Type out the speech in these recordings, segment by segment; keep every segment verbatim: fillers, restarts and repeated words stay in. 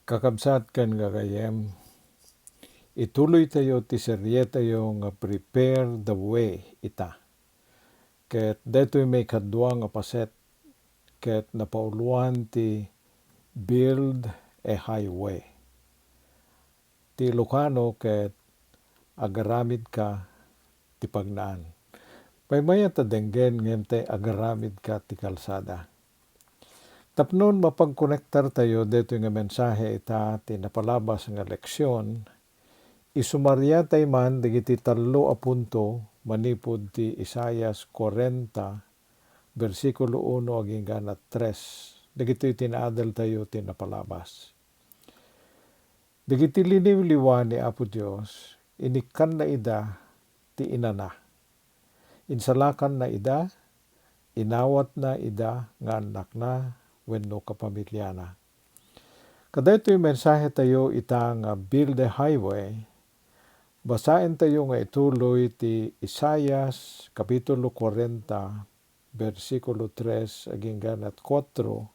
Kakabsat ken gagayyem, ituloytayo ti serietayo nga Prepare the Way ita. Ket daytoy maikadua nga paset ket napauloan ti Build a Highway. Ti Ilocano ket Agaramidka ti Pagnaan. Maymayat a denggen ngem ti Agaramidka ti Kalsada. Tapno mapagkonektartayo daytoy nga mensahe ita ti napalabas nga leksion, isumariatay man dagiti tallo a punto manipud ti Isaias kuarenta, bersikulo uno agingga na tres. Dagitoy ti naadeltayo ti napalabas. Dagiti liniwliwa ni Apo Dios, inikkanna ida ti inana. Insalakanna ida, inawatna ida nga annakna wenno kapamiliana. Kadaytoy mensahetayo ita nga Build a Highway, basaentayo nga ituloy ti Isaias, Kapitulo kuarenta, bersikulo tres agingga na kuatro,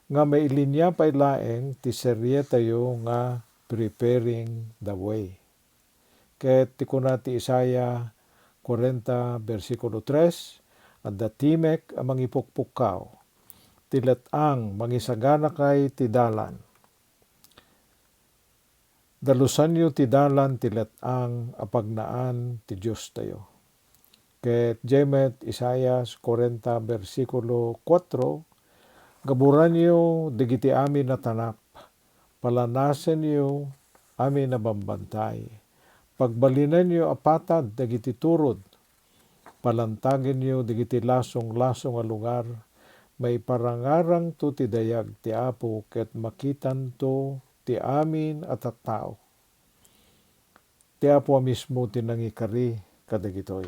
nga mailinia pay laeng ti serietayo nga Preparing the Way. Ket ti kuna ti Isaiah kuarenta, bersikulo tres, adda timek a mangipukpukkaw, ti let-ang mangisaganakay ti dalan. Dalusanyo ti dalan ti let-ang a pagnaan ti Diostayo. Ket diay met Isaias kuarenta, bersikulo kuatro, gaburanyo dagiti amin a tanap, palanasenyo amin a bambantay, pagbalinenyo a patad dagiti turod, palantagenyo dagiti lasonglasong a lugar, maiparangarangto ti dayag ti Apo ket makitanto ti amin a tattao. Ti Apo a mismo ti nangikari kadagitoy.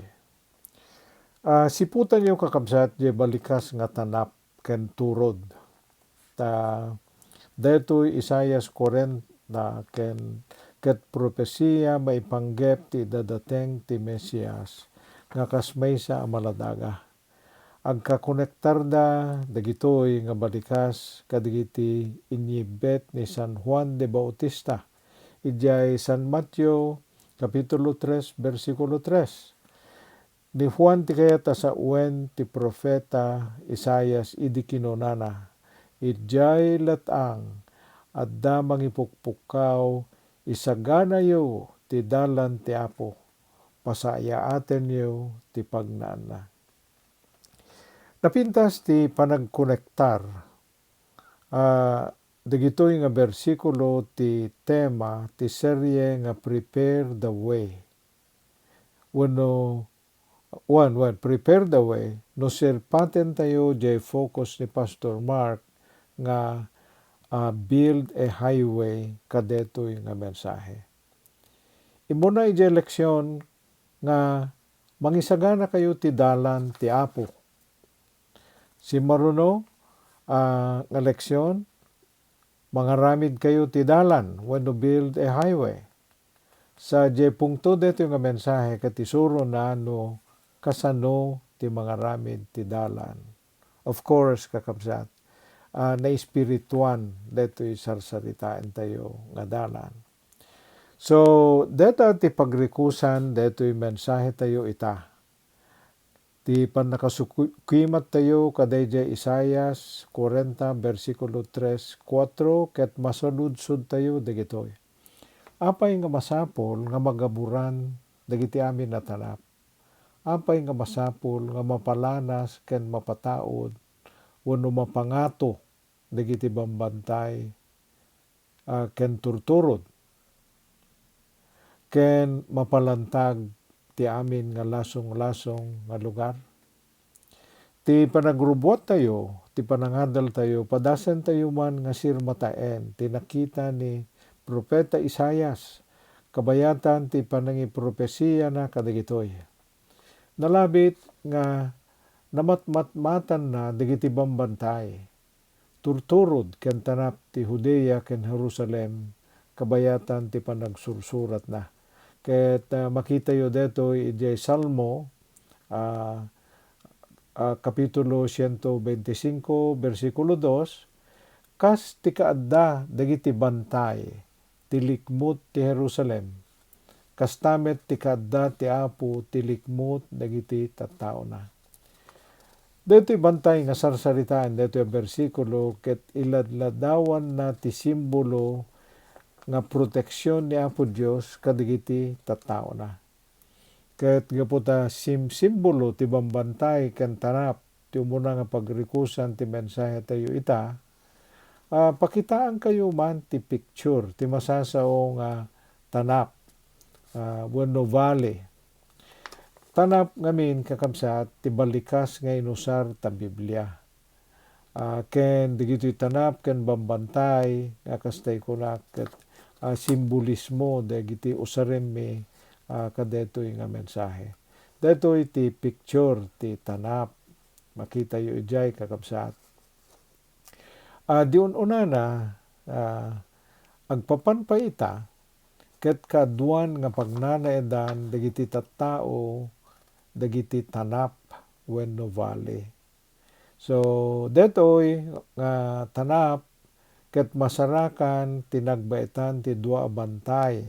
Ah, siputanyo, kakabsat, diay balikas nga tanap ken turod. Ta daytoy Isaias kuarenta ken ket propesia maipanggep ti idadateng ti Mesias nga kas maysa a maladaga. Agkakonektarda dagitoy nga balikas kadagiti inyibbet ni San Juan de Bautista idiay San Mateo, Kapitulo tres, bersikulo tres. Ni Juan ti kayat a sawen ti profeta Isaias idi kinunana, "Idiay let-ang, adda mangipukpukkaw, isaganayo ti dalan ti Apo, pasayaatenyo ti pagnaanna." Napintas ti panagkonektar, ah, dagitoy nga bersikulo ti tema ti serie nga Prepare the Way. Wenno, wen, wen, Prepare the Way, no sirpatentayo diay focus ni Pastor Mark nga, ah, Build a Highway kadaytoy nga mensahe. Immuna idiay leksion nga mangisaganakayo ti dalan ti Apo. Simmaruno, ah, nga leksion, mangaramidkayo ti dalan wenno build a highway. Sa diay pungto daytoy nga mensahe ket isurona no kasano ti mangaramid ti dalan. Of course, kakabsat, ah, naespirituan daytoy sarsaritaentayo nga dalan. So, dayta ti pagrikusan daytoy mensahetayo ita. Ti pannakasukimattayo kadaydiay Isaias kuarenta, bersikulo tres, kuatro, ket masaludsodtayo dagitoy. Apay nga masapul nga magaburan dagiti amin a tanap? Apay nga masapul nga mapalanas ken mapataud wenno mapangato dagiti bambantay, ah, ken turturod, ken mapalantag ti amin nga lasonglasong nga lugar? Ti panagrubuattayo, ti panangadeltayo, padasentayo man nga sirmataen ti nakita ni Profeta Isaias, kabayatan ti panangipropesiana kadagitoy. Nalabit nga namatmatmatanna dagiti bambantay, turturod ken tanap ti Judea ken Jerusalem, kabayatan ti panagsursuratna. Ket, ah, makitayo daytoy idiay Salmo, ah, ah, Kapitulo siento beintisinko, bersikulo dos, Kas ti kaadda dagiti bantay ti likmut ti Jerusalem, kasta met ti kaadda ti Apo ti likmut dagiti tattaona. Daytoy bantay nga sarsaritaen daytoy a bersikulo ket iladladawanna ti simbolo nga proteksion ni Apo Dios kadagiti tattaona. Ket gapu ta simsimbolo ti bambantay ken tanap ti umuna nga pagrikusan ti mensahetayo ita, ah, pakitaankayo man ti picture ti masasao nga tanap, ah, wenno valley. Tanap ngamin, kakabsat, ti balikas nga inusar ta Biblia. Ah, ken dagitoy tanap ken bambantay nga kastay kunak ket, ah, simbolismo dagiti usaremmi, ah, kadaytoy nga mensahe. Daytoy ti picture ti tanap. Makitayo idiay, kakabsat. Ah, di un-unana, ah, agpapan pay ita ket kaaduan nga pagnanaedan dagiti tattao dagiti tanap wenno valley. So, daytoy nga tanap ket masarakan ti nagbaetan ti dua a bantay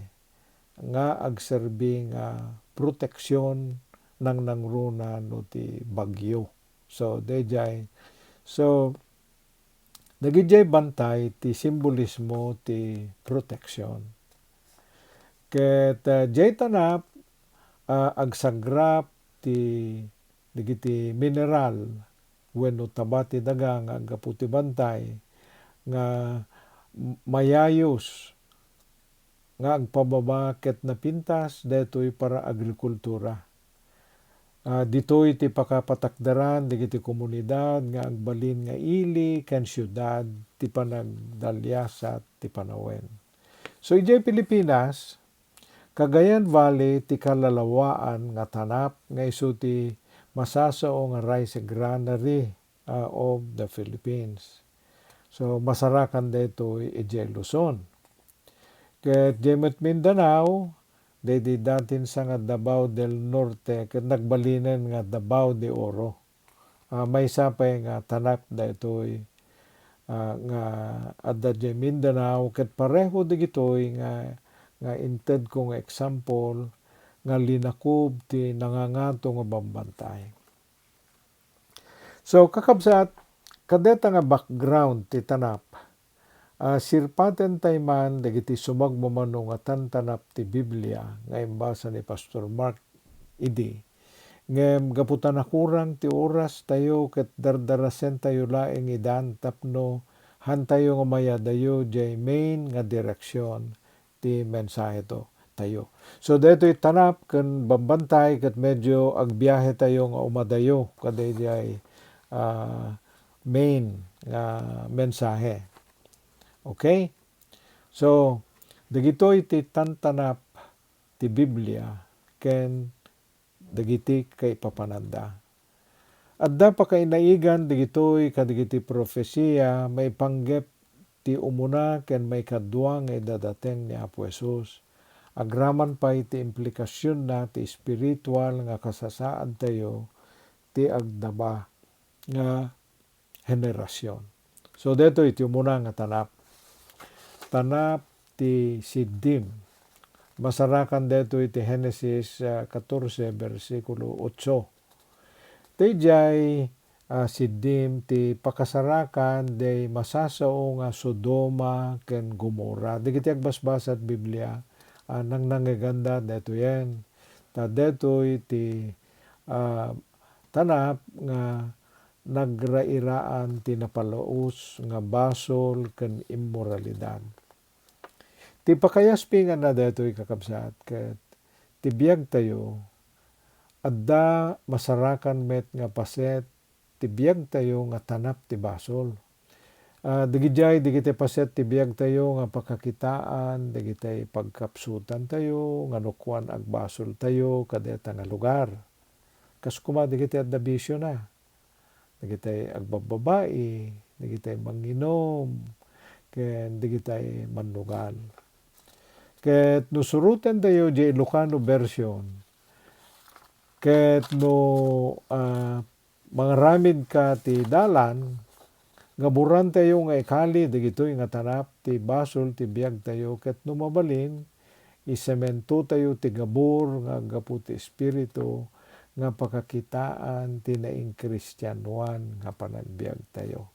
nga agserbi nga proteksion nangnangruna no ti bagyo. So, daydiay. So, dagidiay bantay ti simbolismo ti proteksion. Ket, ah, diay tanap, ah, agsagrap ti dagiti mineral wenno taba ti daga nga aggapu ti bantay nga m-, mayayos nga agpababa ket napintas daytoy para agrikultura. Ah, ditoy ti pakapatakderan dagiti komunidad nga agbalin nga ili ken siudad ti panagdaliasat ti panawen. So, idiay Pilipinas, Cagayan Valley ti kalalawaan nga tanap nga isu ti masasao nga rice granary, ah, of the Philippines. So, masarakan daytoy idiay Luzon. Ket diay met Mindanao, daydi datin sa nga Davao del Norte, ket nagbalinen nga Davao de Oro. Ah, maysa pay nga tanap daytoy, ah, nga adda diay Mindanao, ket pareho dagitoy nga, nga intedko nga example nga linakob ti nangangato nga bambantay. So, kakabsat, kadeta nga background ti tanap, ah, sirpaten tay man dagiti sumagmamano nga tantanap ti Biblia nga imbasa ni Pastor Mark idi. Ngem gapu ta nakurang ti oras tayo ket dardarasentayo laeng idan tapno hantayo nga mayadayo diay main nga direksion ti mensahe to, tayo. So, daytoy tanap ken bambantay ket medyo agbiahe tayo nga umadayo kadaydiay, ah, main nga mensahe. Okay? So, dagitoy ti tantanap ti Biblia ken dagiti kaipapananda. Adda pakainaigan dagitoy kadagiti profesia maipanggep ti umuna ken maikadua nga idadateng ni Apo Jesus. Agraman pay ti implikasionna ti espiritual nga kasasaadtayo ti agdaba nga henerasion. So, daytoy ti umuna nga tanap. Tanap ti Siddim. Masarakan daytoy ti Genesis, ah, katorse, bersikulo otso. Daydiay, ah, Siddim ti pakasarakan diay masasao nga Sodoma ken Gomorra. Dagiti agbasbasa ti Biblia, ah, nangnangeganda daytoyen. Ta daytoy ti, ah, tanap nga nagrairaan ti napalaus nga basol ken immoralidad. Ti pakayaspinganna daytoy, kakabsat, ket ti biagtayo, adda masarakan met nga paset ti biagtayo nga tanap ti basol. Ah, dagidiay, dagiti paset ti biagtayo nga pakakitaan, dagiti pagkapsutantayo, nga no kuan agbasoltayo kadayta nga lugar. Kas koma dagiti adda bisiona, dagiti agbabbabai, dagiti manginum, ken dagiti mannugal. Ket no surotentayo diay Ilocano version, ket no, ah, mangaramidka ti dalan, gaburantayo nga ikali dagitoy nga tanap ti basol ti biagtayo, ket no mabalin, isementotayo ti gabur nga aggapu ti Espiritu nga pakakitaan ti naingkristianoan nga panagbiagtayo.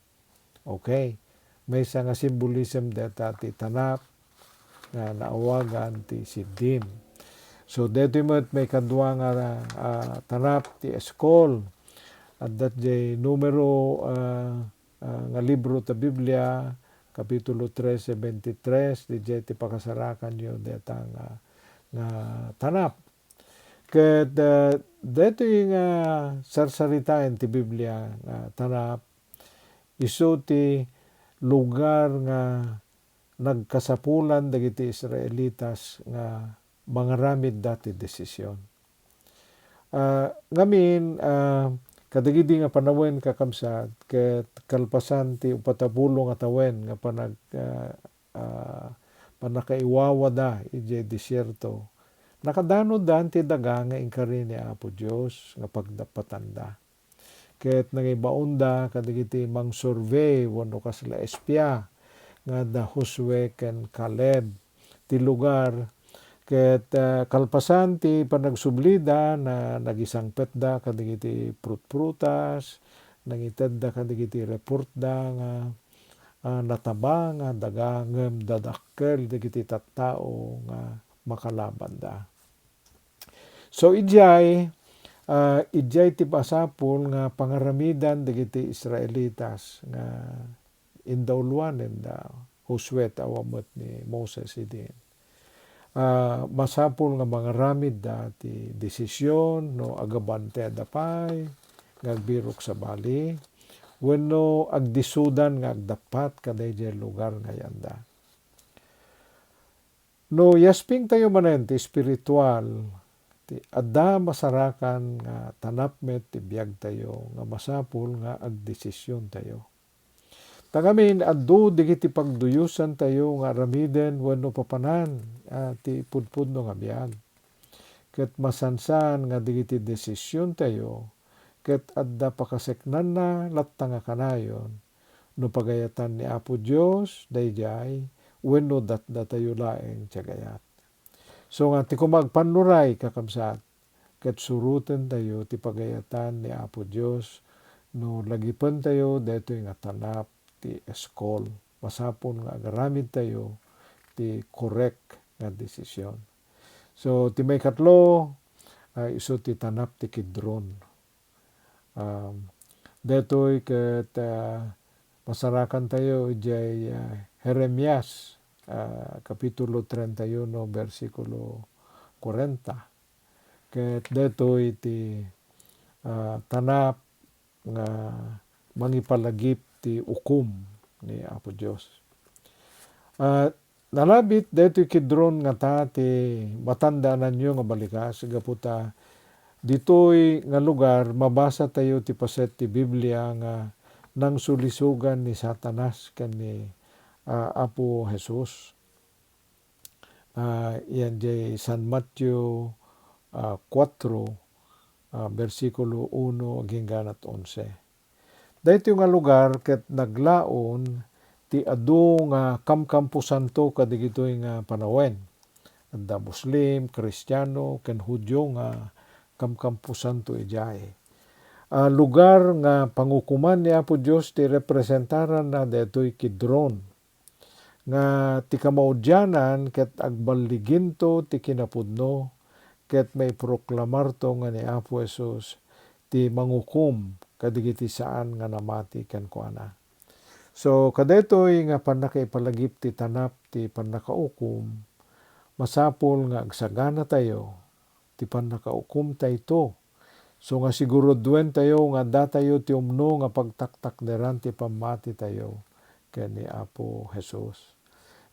Okay. Maysa nga symbolism deta ti tanap nga naawagan ti Siddim. So, detoy met maikadua nga, ah, tanap ti eskol. Adda diay numero, ah, ah, nga libro ta Biblia, kapitulo trese, veintitrés, diay ti pakasarakanyo deta nga, nga tanap. Ket, ah, detoy nga sarsaritaen ti Biblia nga tanap, isu ti lugar nga nagkasapulan dagiti Israelitas nga mangaramidda ti desisyon. Ah, ngamin, ah, kadagidi nga panawen, kakabsat, ket kalpasan ti upat a pulo nga tawen nga panag-, ah, ah, pannakaiwawada idiay desierto, nakadanoddan ti daga nga inkari ni Apo Dios nga pagdappatanda. Ket nangibaonda kadagiti mangsurvey wenno kasla espia nga da Josue ken Caleb ti lugar. Ket, ah, kalpasan ti panagsublida, na-, nagisangpetda kadagiti prutprutas, nangitedda kadagiti reportda nga, ah, nataba nga daga ngem dadakkel dagiti tattao nga makalabanda. So, idiay, ah, idiay ti masapul nga pangaramidan dagiti Israelitas nga indauloanen da Josue, awan met ni Moses idi. Ah, masapul nga mangaramidda ti desisyon no agabantayda pay nga agbirok sabali wenno agdisudan nga agdappat kadaydiay lugar nga yanda. No yaspingtayo manen ti espiritual, ti adda masarakan nga tanap met ti biagtayo nga masapul nga agdesisiontayo. Ta ngamin, adu dagiti pagduyosantayo nga aramiden wenno papanan, a, ti pudpudno nga biag. Ket masansan nga dagiti desisiontayo ket adda pakaseknanna latta nga kanayon no pagayatan ni Apo Dios daydiay wenno datdatayo laeng ti agayat. So nga, ti kumagpannuray, kakabsat, ket surotentayo ti pagayatan ni Apo Dios no lagipentayo daytoy nga tanap ti eskol. Masapul nga agaramidtayo ti korek nga desisyon. So, ti maikatlo, ah, isu ti tanap ti Kidron. Um, daytoy ket, ah, masarakantayo idiay, ah, Jeremias, ah, kapitulo treinta y uno, bersikulo kuarenta. Ket daytoy ti, ah, tanap nga mangipalagip ti ukom ni Apo Dios. Ah, nalabit daytoy Kidron ngata ti matandaananyo nga balikas, gapu ta ditoy nga lugar mabasatayo ti paset ti Biblia nga nangsulisugan ni Satanas ken ni, ah, Apo Jesus. Ah, yan diay San Mateo, ah, kuatro, ah, bersikulo uno agingganat onse. Daytoy nga lugar ket naglaon ti adu nga kamkamposanto kadagitoy nga panawen. Adda Muslim, Kristiano, ken Judio nga kamkamposanto idiay. Ah, lugar nga pangukoman ni Apo Dios ti representaranna daytoy Kidron. Nga ti kamaudianan ket agballiginto ti kinapudno, ket maiproklamarto nga ni Apo Jesus ti mangukom kadagiti saan nga namati kenkuana. So, kadaytoy nga pannakaipalagip ti tanap ti pannakaukom, masapul nga agsaganatayo ti pannakaukomtayto. So nga siguruduentayo nga addatayo ti umno nga pagtaktakderan ti pammatitayo ken ni Apo Jesus.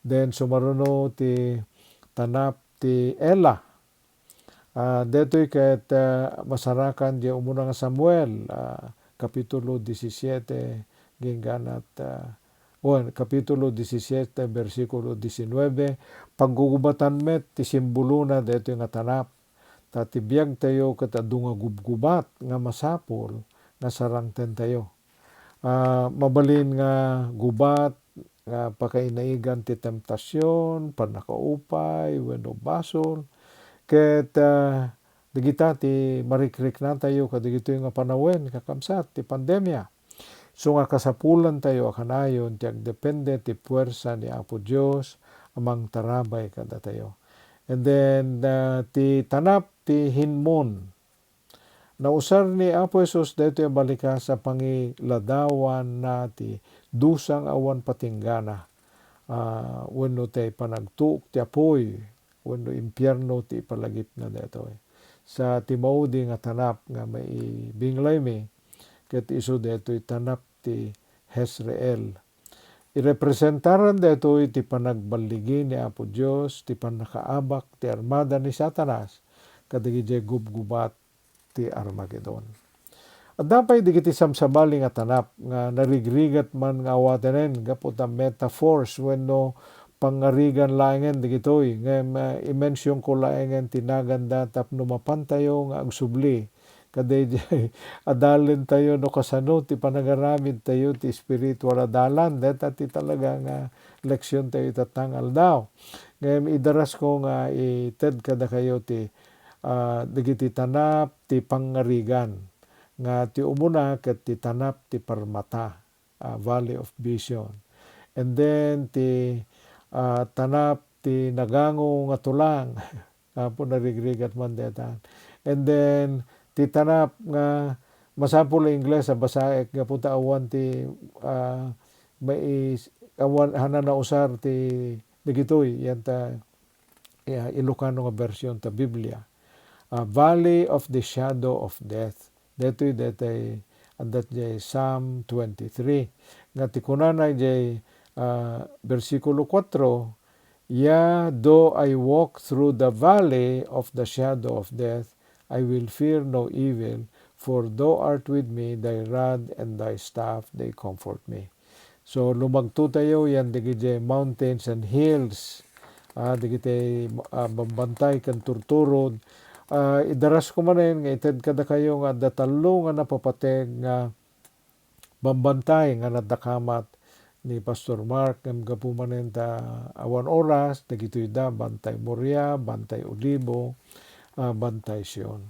Then, sumaruno ti tanap ti Ela. Ah, daytoy ket, ah, masarakan diay umuna nga Samuel, ah, kapitulo disisiete, agingganat, ah, Juan, kapitulo disisiete, bersikulo disinuebe, paggugubatan met ti simbolona daytoy nga tanap. Ta ti biagtayo ket adu nga gubgubat nga masapul nga sarangtentayo. ah, mabalin nga gubat nga pakainaigan ti temptasion, pannakaupay, wenno basol. Ket, ah, dagita ti marikriknatayo kadagitoy nga panawen, kakabsat, ti pandemia. So nga kasapulantayo a kanayon ti agdepende ti puwersa ni Apo Dios a mangtarabay kadatayo. And then, ah, ti tanap ti hinmon. Nausar ni Apo Jesus daytoy a balikas a pangiladawanna ti dusa nga awan patinggana, ah, wenno ti panagtuok ti apuy, wenno impierno ti ipalagipna daytoy. Sa ti maudi nga tanap nga maibinglaymi, ket isu daytoy tanap ti Jezreel. Irepresentaran daytoy ti panagballigi ni Apo Dios, ti pannakaabak ti armada ni Satanas, kadagiti gubgubat ti Armagedon. Adda pay dagiti sabsabali nga tanap nga narigrigat man nga awatenen gapu ta metaphors wenno pangngarigan laengen dagitoy. Ngem, ah, i-mentionko laengen ti naganda tapno mapantayo nga agsubli. Kadaydiay, adalentayo no kasano ti panagaramidtayo ti espiritual a dalan. Dayta ti talaga nga leksiontayo ita nga aldaw. Ngem idarasko nga ited kadakayo ti, ah, dagiti tanap ti pangngarigan, nga ti umuna ket ti tanap ti parmata, ah, Valley of Vision. And then ti, ah, tanap ti nagango nga tulang, apo narigrigat man dayta. And then ti tanap nga masapul a Ingles a basaek gapu ta awan ti, ah, mais-, awan, haanna nausar ti dagitoy, yan ta, ya, Ilocano nga version ta Biblia. Ah, Valley of the Shadow of Death. Daytoy, daytoy, adda diay Psalm twenty-three. Nga ti kunana diay, ah, bersikulo kuatro, "Yea, though I walk through the valley of the shadow of death, I will fear no evil, for thou art with me, thy rod and thy staff, they comfort me." So, lumagtotayo yan dagiti mountains and hills, ah, dagiti, ah, bambantay ken turturod. Ah, idarasko manen nga ited kadakayo nga adda tallo nga napapateg nga bambantay nga nadakamat ni Pastor Mark, ngem gapu manen ta awan oras, dagitoy da, Bantay Moria, Bantay Olivo, ah, Bantay Sion.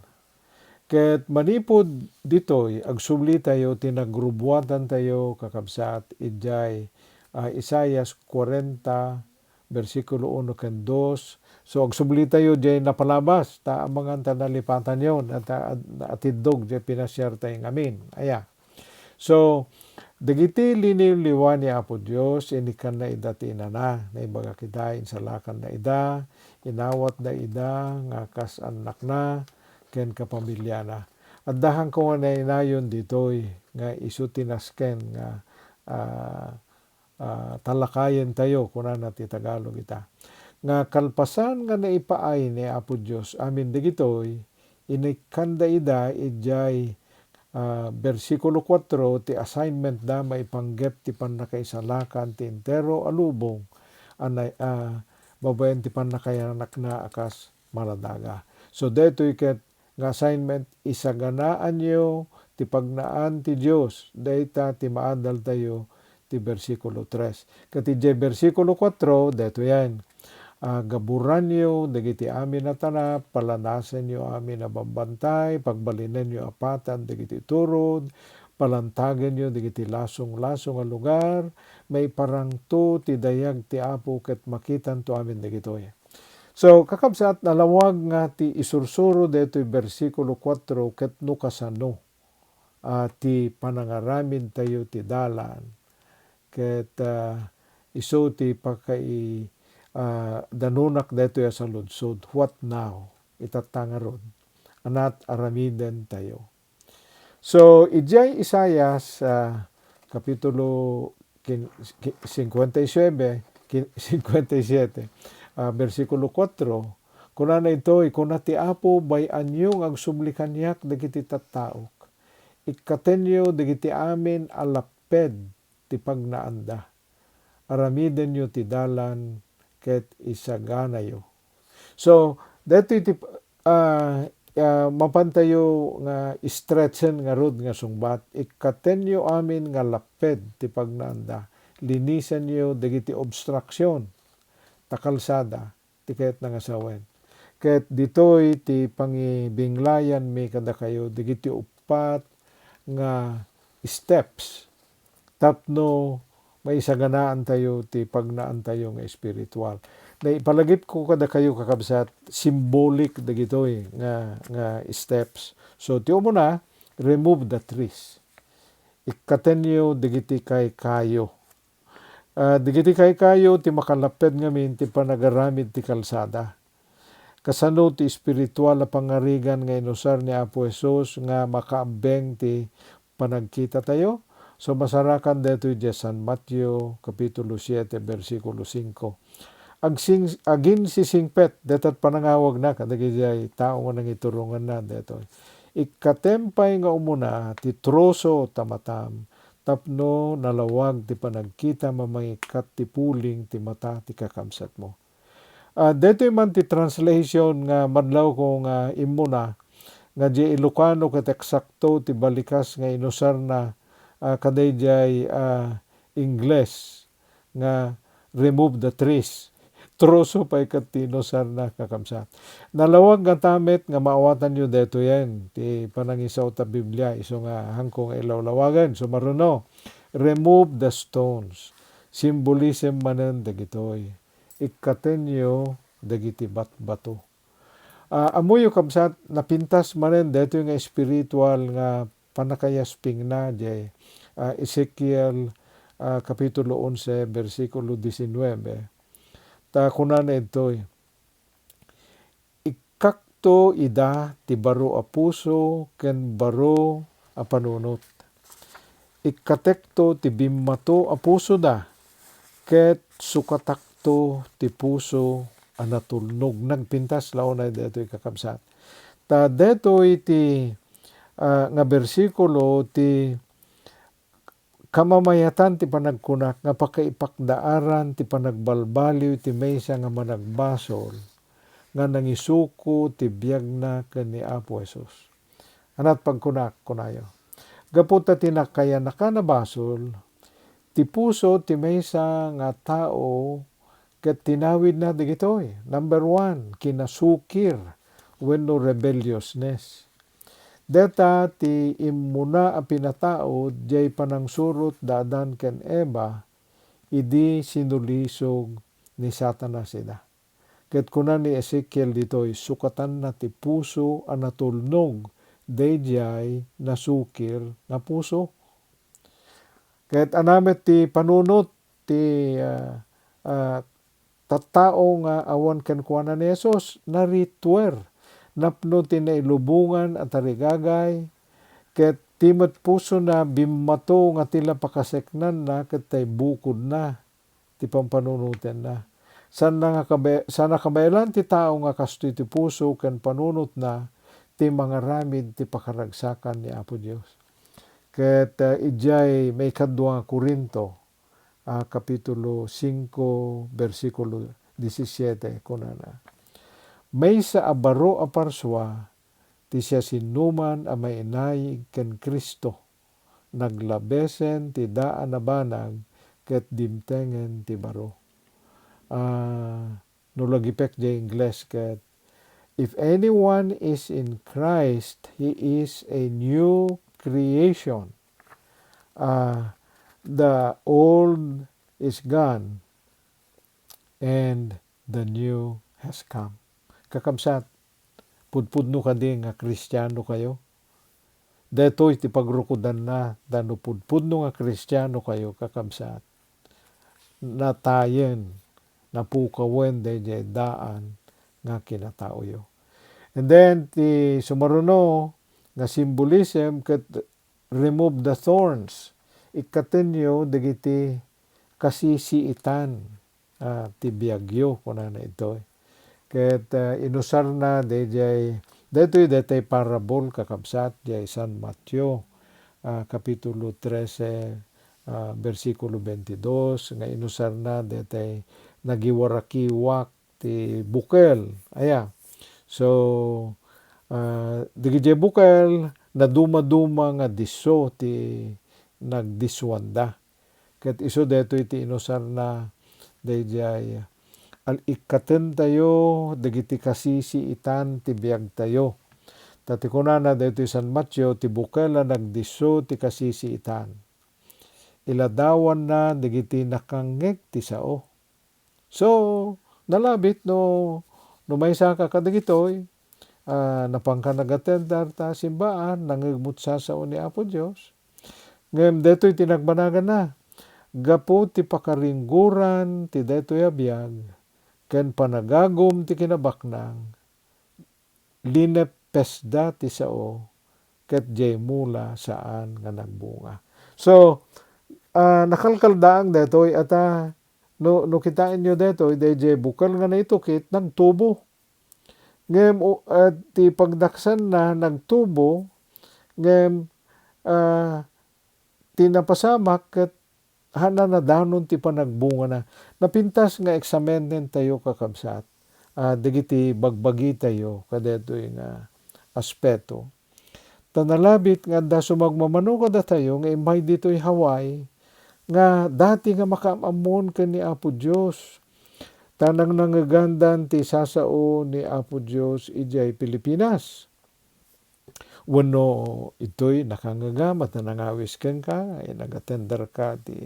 Ket manipud ditoy, agsublitayo ti nagrubuatantayo, kakabsat, idiay, ah, Isaias kuarenta, bersikulo uno ken dos. So, agsublitayo diay napalabas, ta amangan ta nalipatanyo, ta, atiddog diay pinasiartayo ngamin. Aya. So, dagiti liniliwa ni Apo Dios, inikkanna ida ti inana. Naimbagak ida, insalakanna ida, inawatda ida nga kas annakna ken kapamiliana. Adda haanko nga nainayon ditoy nga isu ti nasken nga, ah, ah, talakayentayo, kunana ti Tagalog ita. Nga kalpasan nga naipaay ni Apo Dios amin dagitoy, inikkanda ida idiay, ah, bersikulo kuatro ti assignment da maipanggep ti pannakaisalakan ti entero a lubong a nay-, a babaen ti pannakayanakna a kas maladaga. So, daytoy ket nga assignment, isaganaanyo ti pagnaan ti Dios. Dayta ti maadaltayo ti bersikulo tres. Ket idiay bersikulo kuatro, daytoyen, ah, gaburanyo dagiti amin a tanap, palanasenyo amin a bambantay, pagbalinenyo a patad dagiti turod, palantagenyo dagiti lasonglasong a lugar, maiparangto ti dayag ti Apo ket makitanto amin dagitoy. So, kakabsat, nalawag nga ti isursuro daytoy bersikulo kuatro ket no kasano, ah, ti panangaramidtayo ti dalan. Ket, ah, isu ti pakai-, ah, danunak daytoy a saludsod. What now? Itatta ngarud. Anat aramidentayo. So, idiay Isaias, ah, kapitulo kin-, ki-, cincuenta y siete, kin-, cincuenta y siete, ah, bersikulo kuatro, kunana intoy, kuna ti Apo, "Bay-anyo nga agsubli kaniak dagiti tattaok. Ikkatenyo dagiti amin a lapped ti pagnaanda. Aramidenyo ti dalan ket isaganayo." So, daytoy ti, ah, ah, mapantayo nga stretchen ngarud nga sungbat, ikkatenyo amin nga lapped ti pagnaanda, linisenyo dagiti obstruction ta kalsada ti kayatna nga sawen. Ket ditoy ti pangibinglayanmi kadakayo dagiti uppat nga steps tapno maisaganaantayo ti pagnaantayo nga espiritual. Naipalagipko kadakayo, kakabsat, symbolic dagitoy nga, nga steps. So, ti umuna, remove the trees. Ikkatenyo dagiti kaykayo. Ah, dagiti kaykayo ti makalapped ngamin ti panagaramid ti kalsada. Kasano ti espiritual a pangarigan nga inusar ni Apo Jesus nga makaabbeng ti panagkitatayo? So, masarakan daytoy idiay San Mateo, Kapitulo siete, bersikulo singko. Agsing-, aginsisingpet, dayta panangawagna kadagiti tao nga nangituronganna daytoy. Ikkatem pay nga umuna ti troso ta matam, tapno nalawag ti panagkitam a mangikkat ti puling ti mata ti kakabsatmo. Ah, daytoy man ti translation nga madlawko nga immuna, nga di Ilocano ket eksakto ti balikas nga inusarna, ah, kadaydiay, ah, Ingles nga remove the trees. Troso pay ket ti inusarna, kakabsat. Nalawag ngata met nga maawatanyo daytoyen ti panangisao ta Biblia, isu nga haanko nga ilawlawagen. Sumaruno, remove the stones. Symbolism manen dagitoy. Ikkatenyo dagiti batbato. Ah, ammoyo, kabsat, napintas manen daytoy nga espiritual nga pannakayaspingna diay, ah, Ezekiel, ah, Kapitulo onse, bersikulo disinnuebe. Ta kunana ditoy, "Ikkakto ida ti baro a puso ken baro a panunot. Ikkatekto ti bimmato a pusoda, ket sukatakto ti puso a natulnog." Nagpintas la unay daytoy, kakabsat. Ta daytoy ti, ah, nga bersikulo ti kamamayatan ti panagkunak nga pakaipakdaaran ti panagbalbaliw ti maysa nga managbasol nga nangisuko ti biagna ken ni Apo Jesus. Ania ti pagkunak, kunayo. Gapu ta ti nakayan-, nakanabasol, ti puso ti maysa nga tao ket tinawidna dagitoy. Number one, kinasukir wenno rebelliousness. Dayta ti immuna a pinatao diay panangsurot da Adan ken Eva idi sinulisog ni Satanas ida. Ket kuna ni Ezekiel ditoy, sukatanna ti puso a natulnog daydiay nasukir nga puso. Ket ania met ti panunot ti, ah, ah, tattao nga awan kenkuana ni Jesus? Narituer napno ti nailubongan a tarigagay, ket ti met pusona bimmato nga ti la pakaseknanna ket tay bukodna ti pampanunotenna. Saan nga kabe-, saan a kabaelan ti tao nga kastoy ti puso ken panunotna ti mangaramid ti pakaragsakan ni Apo Dios. Ket, ah, idiay maikadua nga Corinto, ah, Kapitulo singko, bersikulo disisiete, kunana, "Maysa a baro a parsua ti siasinoman a mainaig ken Cristo, naglabesen ti daan a banag ket dimtengen ti baro." Ah, no lagipek diay Ingles ket, "If anyone is in Christ, he is a new creation. Ah, the old is gone and the new has come." Kakabsat, pudpudno kadi nga Kristiano kayo? Daytoy ti pagrukodanna, ta no pudpudno nga Kristiano kayo, kakabsat, natayen, napukawen daydiay daan nga kinataoyo. And then, ti sumaruno nga symbolism ket remove the thorns. Ikkatenyo dagiti kasisiitan, ah, ti biagyo, kunana ditoy. Ket, ah, inusarna daydiay, daytoy, daytoy parable, kakabsat, diay San Mateo, ah, Kapitulo trese, ah, bersikulo bentidos, nga inusarna daytoy nagiwarakiwak ti bukel. Aya. So, ah, dagidiay bukel, nadumaduma nga disso ti nagdissuanda. Ket isu daytoy ti inusarna daydiay, al-, ikkatentayo dagiti kasisiitan ti biagtayo. Ta ti kunana daytoy San Mateo, ti bukel a nagdisso ti kasisiitan. Iladawanna dagiti nakangngeg ti sao. So, nalabit no, no maysaka kadagitoy, ah, napanka nagatender ta simbaan, nangngegmo ti sasao ni Apo Dios. Ngem daytoy ti nagbanaganna, gapu ti pakaringgoran ti daytoy a biag, ken panagagum ti kinabaknang, lineppesda ti sao, ket diay mula saan nga nagbunga. So, ah, nakalkaldaang daytoy, ata, no, no kitaenyo daytoy, daydiay bukel nga naitukit, nagtubo. Ngem, o, ah, ti pagdaksanna, nagtubo, ngem, ah, ti napasamak ket haan a nadanon ti panagbungana. Napintas nga eksaminentayo, kakabsat, ah, dagiti bagbagitayo kadaytoy nga aspeto. Ta nalabit nga adda sumagmamano kadatayo nga immay ditoy Hawaii nga dati nga makaam-ammon ken ni Apo Dios. Ta nangnangegandan ti sasao ni Apo Dios idiay Pilipinas. Wenno itoy nakangngegam a ta nangawis kenka, ay nagatenderka ti,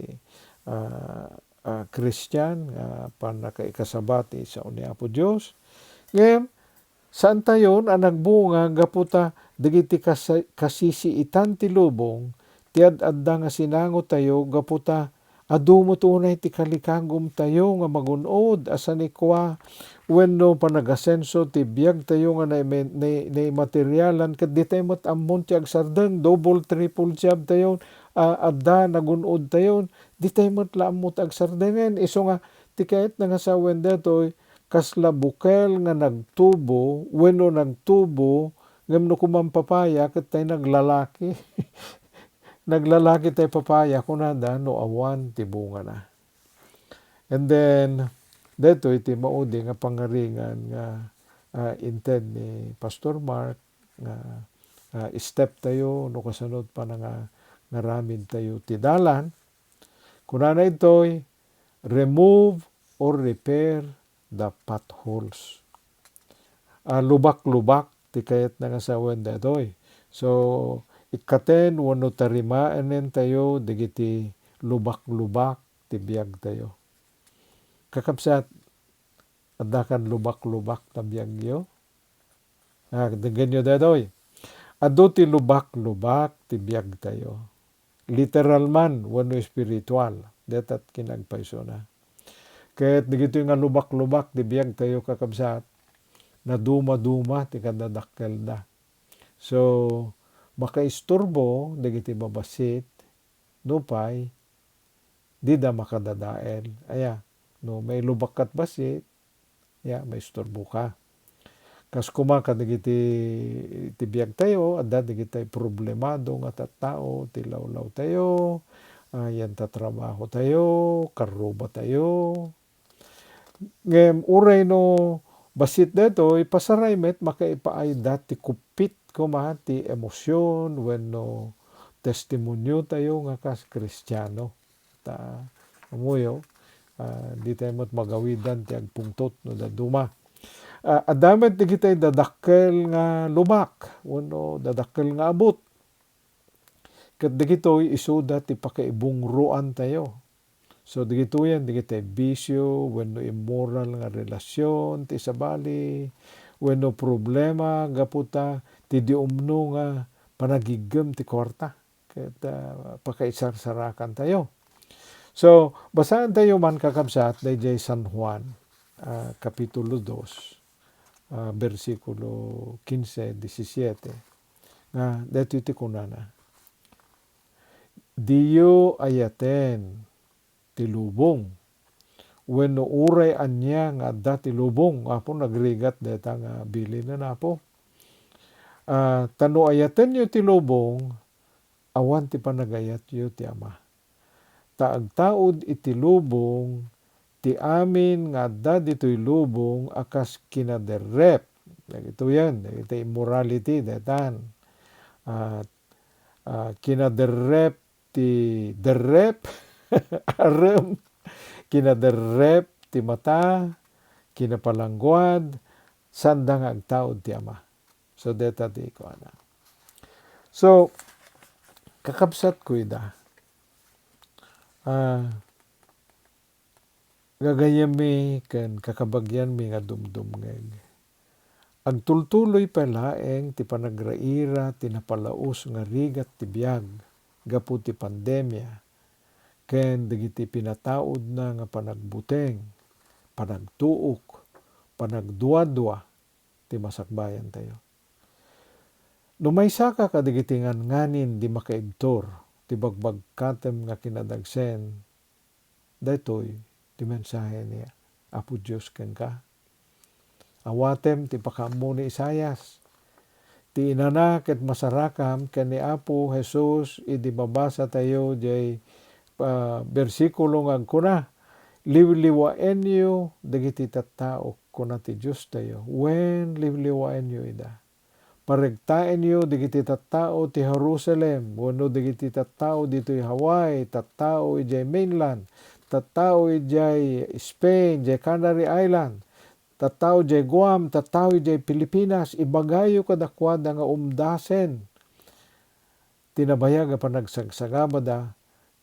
ah, ah, Kristian nga pannakaikasaba ti sao ni Apo Dios. Ngem, saantayon a nagbunga gapu ta dagiti kasa-, kasisiitan ti lubong ti ad-adda nga sinangotayo gapu ta adu met unay ti kalikagumtayo nga magun-od a sanikua wenno panagasenso ti biagtayo nga naime-, nai-, naimaterialan ket ditay met ammon ti agsardeng, double, triple jobtayo, a, adda nagun-odtayo, ditay met la ammo ti agsardengen. Isu nga ti kayatna nga sawen daytoy, kasla bukel nga nagtubo wenno nagtubo, ngem no kuman papaya, ket tay naglalaki. Naglalaki tay papaya, kunada, no awan ti bungana. And then, daytoy ti maudi nga pangaringan nga, ah, inted ni Pastor Mark nga, ah, step tayo no kasano ti pananga-, ngaramid tayo ti dalan. Kunana ditoy, "Remove or repair the potholes." Ah, lubak-lubak ti kayatna nga sawen daytoy. So, ikkaten wenno tarimaenentayo dagiti lubak-lubak ti biagtayo. Kakabsat, adda kan lubak-lubak ta biagyo? Ah, denggenyo daytoy. Adu ti lubak-lubak ti biagtayo. Literal man wenno espiritual, dayta ti kinagpaysona. Ket dagitoy nga lubak-lubak ti biagtayo, kakabsat, naduma-duma ti kadadakkelda. So, makaisturbo dagiti babassit nupay dida makadadael. Aya, no mailubak kat bassit, ya, maisturboka. Kas koma kadagiti ti biagtayo, adda dagiti problemado nga tattao ti lawlawtayo, ah, yan ta trabahotayo, karrubatayo. Ngem uray no bassit daytoy, pasaray met makaipaayda ti kuppit koma ti emosion wenno testimoniotayo nga kas Kristiano. Ta, amoyo, ah, di tayo met magawidan ti agpungtot no dadduma. Ah, adda met dagiti dadakkel nga lubak wenno dadakkel nga abut. Ket dagitoy isuda ti pakaibungroantayo. So, dagitoyen dagiti bisio wenno immoral nga relasion ti sabali wenno problema gapu ta ti di umno nga panagiggem ti kuarta ket, ah, pakaisarsarakantayo. So, basaentayo man, kakabsat, daydiay San Juan, ah, Kapitulo dos, ah, bersikulo kinse, disisiete, nga daytoy ti kunana, "Diyo ayaten ti lubong, wenno uray ania nga adda ti lubong." Apo, nagrigat dayta nga bilinen, Apo. Ah, ta no ayatenyo ti lubong, awan ti panagayatyo ti Ama. Ta agtaud iti lubong ti amin nga adda ditoy lubong a kas kinaderrep. dagitoyen, dagiti immorality, daytan. Ah, ah, kinaderrep ti derrep, arem, kinaderrep ti mata, kinapalangguad, sanda nga agtaud ti Ama. So, deta ti kuana. So, kakabsatko ida, ah, gagayyemmi ken kakabagianmi nga dumdumngeg. Agtultuloy pay laeng ti panagraira ti napalaus nga rigat ti biag gapu ti pandemia ken dagiti pinataudna nga panagbuteng, panagtuok, panagduadua ti masakbayantayo. No maysaka kadagiti nganngani, di makaibtur ti bagbagkatem nga kinadagsen, daytoy ti mensahe ni Apo Dios kenka. Awatem ti pakaammo ni Isaias. Ti inana ket masarakam ken ni Apo Jesus idi mabasatayo diay, ah, bersikulo nga agkuna, "Liwliwaenyo dagiti tattaok," kuna ti Diostayo. Wen, liwliwaenyo ida. Paregtaenyo dagiti tattao ti Jerusalem wenno dagiti tattao ditoy Hawaii, tattao idiay mainland, tattao idiay Spain, idiay Canary Island, tattao idiay Guam, tattao idiay Pilipinas. Ibagayo kadakuada nga umdasen ti nabayag a panagsagsagabada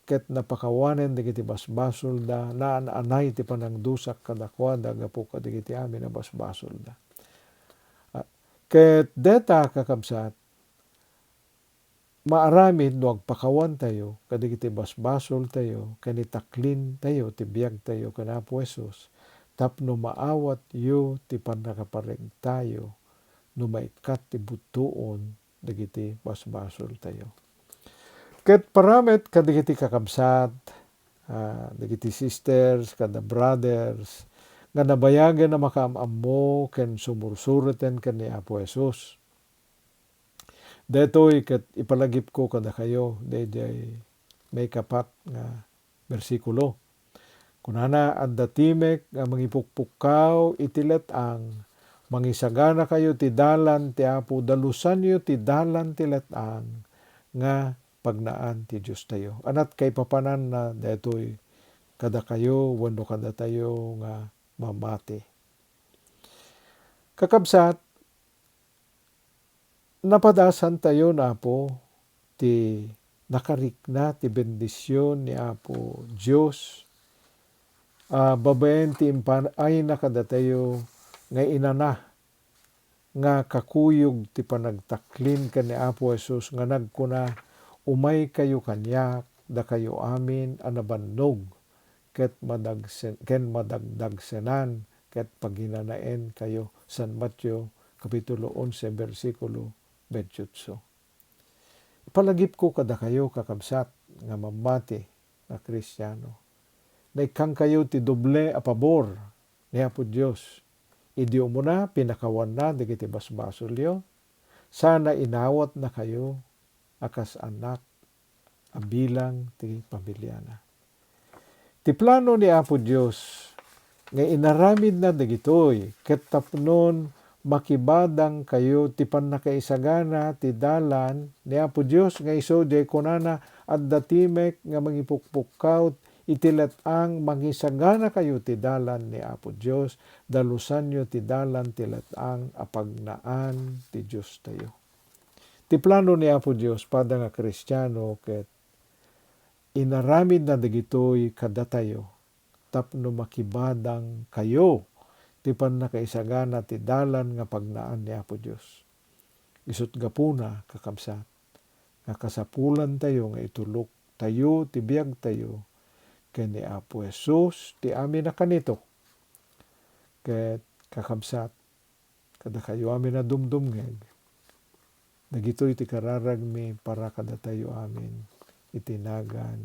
ket napakawanen dagiti basbasolda, naan-anay ti panangdusak kadakuada gapu kadagiti amin a basbasolda. Ah, ket deta, kakabsat, maaramid no agpakawantayo kadagiti basbasoltayo ken itaklintayo ti biagtayo ken Apo Jesus tapno maawatyo ti pannakaparegtayo no maikkat ti buttuon dagiti basbasoltayo. Ket para met kadagiti kakabsat, ah, dagiti sisters, kada brothers, nga nabayagen a makaam-ammo ken sumursureten ken ni Apo Jesus. Daytoy ket ipalagipko kadakayo daydiay maikapat nga bersikulo. Kunana, "Adda timek nga mangipukpukkaw iti let-ang, mangisaganakayo ti dalan ti Apo, dalusanyo ti dalan ti let-ang nga pagnaan ti Diostayo." Aniat kaipapananna daytoy kadakayo wenno kadatayo nga mamati? Kakabsat, napadasantayo, Apo, ti nakarikna ti bendision ni Apo Dios, a babaen ti impaayna kadatayo nga inana nga kakuyog ti panagtaklin ken ni Apo Jesus nga nagkuna, "Umaykayo kaniak, dakayo amin a nabannog ket madagsen-, ken madagdagsenan, ket paginanaenkayo." San Mateo, Kapitulo onse, bersikulo bentiotso. Ipalagipko kadakayo, kakabsat, nga mammati nga Kristiano. Naikkankayo ti doble a pabor ni Apo Dios. Idi umuna, pinakawanna dagiti basbasolyo, sana inawatnakayo a kas annak a bilang ti pamiliana. Ti plano ni Apo Dios nga inaramidna dagitoy ket tapnon makibadangkayo ti pannakaisagana ti dalan ni Apo Dios nga isu diay kunana, "Adda timek nga mangipukpukkaw iti let-ang, mangisaganakayo ti dalan ni Apo Dios, dalusanyo ti dalan ti let-ang a pagnaan ti Diostayo." Ti plano ni Apo Dios pada nga Kristiano ket inaramidna dagitoy kadatayo tapno makibadangkayo ti pannakaisagana ti dalan nga pagnaan ni Apo Dios. Isu't gapuna, kakabsat, nga kasapulantayo nga ituloktayo ti biagtayo ken ni Apo Jesus ti amin a kanito. Ket, kakabsat, kadakayo amin a dumdumngeg, dagitoy ti kararagmi para kadatayo amin iti nagan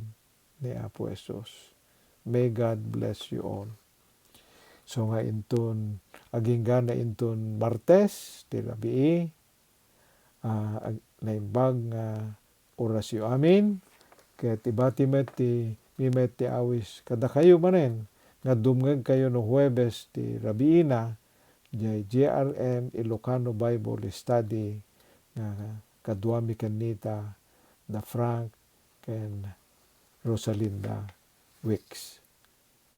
ni Apo Jesus. May God bless you all. So nga inton, agingga na inton Martes ti rabii, ah, ag-, naimbag nga orasyo amin, ket ibati met ti mimet ti awis kadakayo manen nga dumngegkayo no Huwebes ti rabiina, jay J R M Ilocano Bible Study nga kaduami ken nita, da Frank ken Rosalinda Wicks.